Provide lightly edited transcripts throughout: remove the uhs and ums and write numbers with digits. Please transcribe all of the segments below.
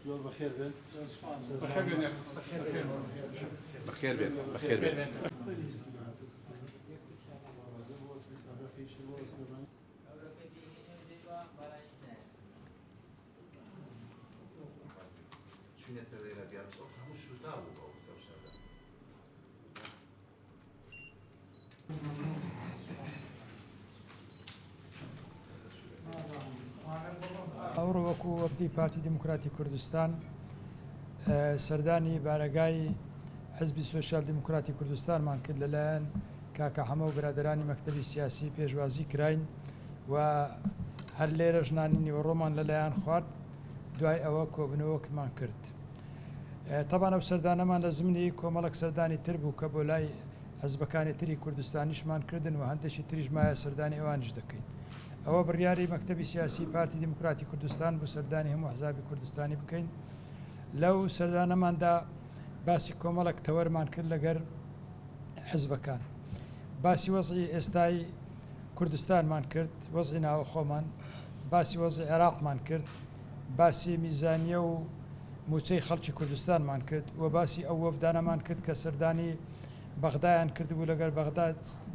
زۆر بەخێر بێن. بەخێر بێن بەخێر بێن. چوینەتە لێرە دیار هەموو سووتا بوو ئەو سەردە. ئەوڕۆ وەکو وەفدی پارتی دیموکراتی کوردستان سەردانی بارەگای حزبی سۆسیال دیموکراتی کوردستانمان کرد، لەلایەن کاکە حەمە و برادەرانی مەکتەبی سیاسی پێشوازی کراین و هەر لێرەش نانی نیوەڕۆمان لەلایەن خوارد. دوای ئەوە کۆبنەوەکمان کرد. تەبان ئەو سەردانەمان لە زمنی کۆمەڵک سەردانی تر بوو کە بۆ لای حزبەکانی تری کوردستانیشمان کردن و هەندێکی تریش مایە سەردانی ئەوانیش دەکەین. ئەوە بڕیاری مەکتەبی سیاسی پارتی دیموکراتی کوردستان بوو سەردانی هەموو حزابی کوردستانی بکەین. لەو سەردانەماندا باسی کۆمەڵێک تەوەرمان کرد لەگەر حزبەکان. باسی وەزعی ئێستای کوردستانمان کرد، وەزعی ناوەخۆمان، باسی وەزعی عێراقمان کرد، باسی میزانیە و موچەی خەڵکی کوردستانمان کرد و باسی ئەو وەفدانەمان کرد کە سەردانی بەغدایان کردبوو، لەگەر بەغدا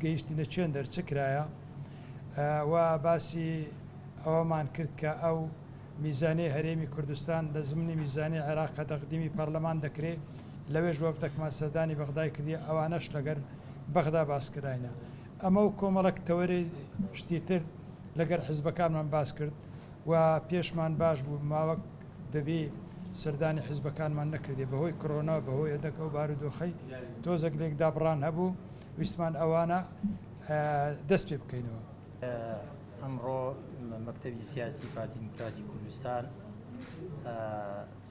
گەیشتینە چێن دەر چ کرایە، و باسی ئەوەمان کرد کە ئەو میزانیەی هەرێمی کوردستان لە زمنی میزانیەی عێراق کە تەقدیمی پەرلەمان دەکرێ، لەوێش وەفدەکمان سەردانی بەغدای کردی، ئەوانەش لەگەر بەغدا باس کراینە. ئەمە و کۆمەڵک تەوەری شتی تر لەگەر حزبەکانمان باس کرد و پێشمان باش بوو ماوەک دەبی سەردانی حزبەکانمان نەکردێ بەهۆی کۆرۆنا، بەهۆی هەندێک ئەو بارودۆخەی تۆزێک لێکدابڕان هەبوو، ویستمان ئەوانە دەست پێ بکەینەوە. ئەمڕۆ مەکتەبی سیاسی پارتی دیموکراتی کوردستان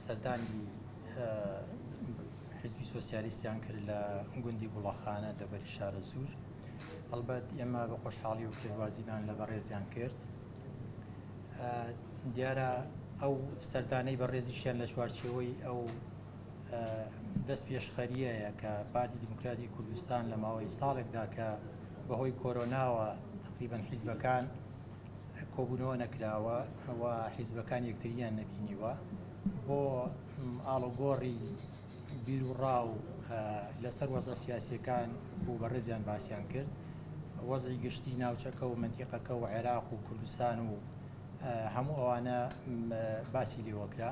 سەردانی حزبی سۆسیالیستیان کرد لە گوندی گوڵەخانە دەڤەری شارەزوور. ئەلبەت ئێمە بە خۆشحاڵی و پێشوازیمان لە بەڕێزیان کرد. دیارە ئەو سەردانەی بەڕێزیشیان لە چوارچێوەی ئەو دەست پێشخەریەیە کە پارتی دیموکراتی کوردستان لە ماوەی ساڵێکدا کە بەهۆی کۆرۆناوە تقریبا حیزبەکان کۆبوونەوە نەکراوە و حیزبەکان یەکتریان نەبینیوە، بۆ ئاڵوگۆڕی بیر و ڕا و لەسەر وەزع سیاسیەکان بوو بەڕێزیان باسیان کرد. وەزعی گشتی ناوچەکە و مەنتیقەکە و عێراق و کوردستان و هەموو ئەوانە باسی لێوەکرا.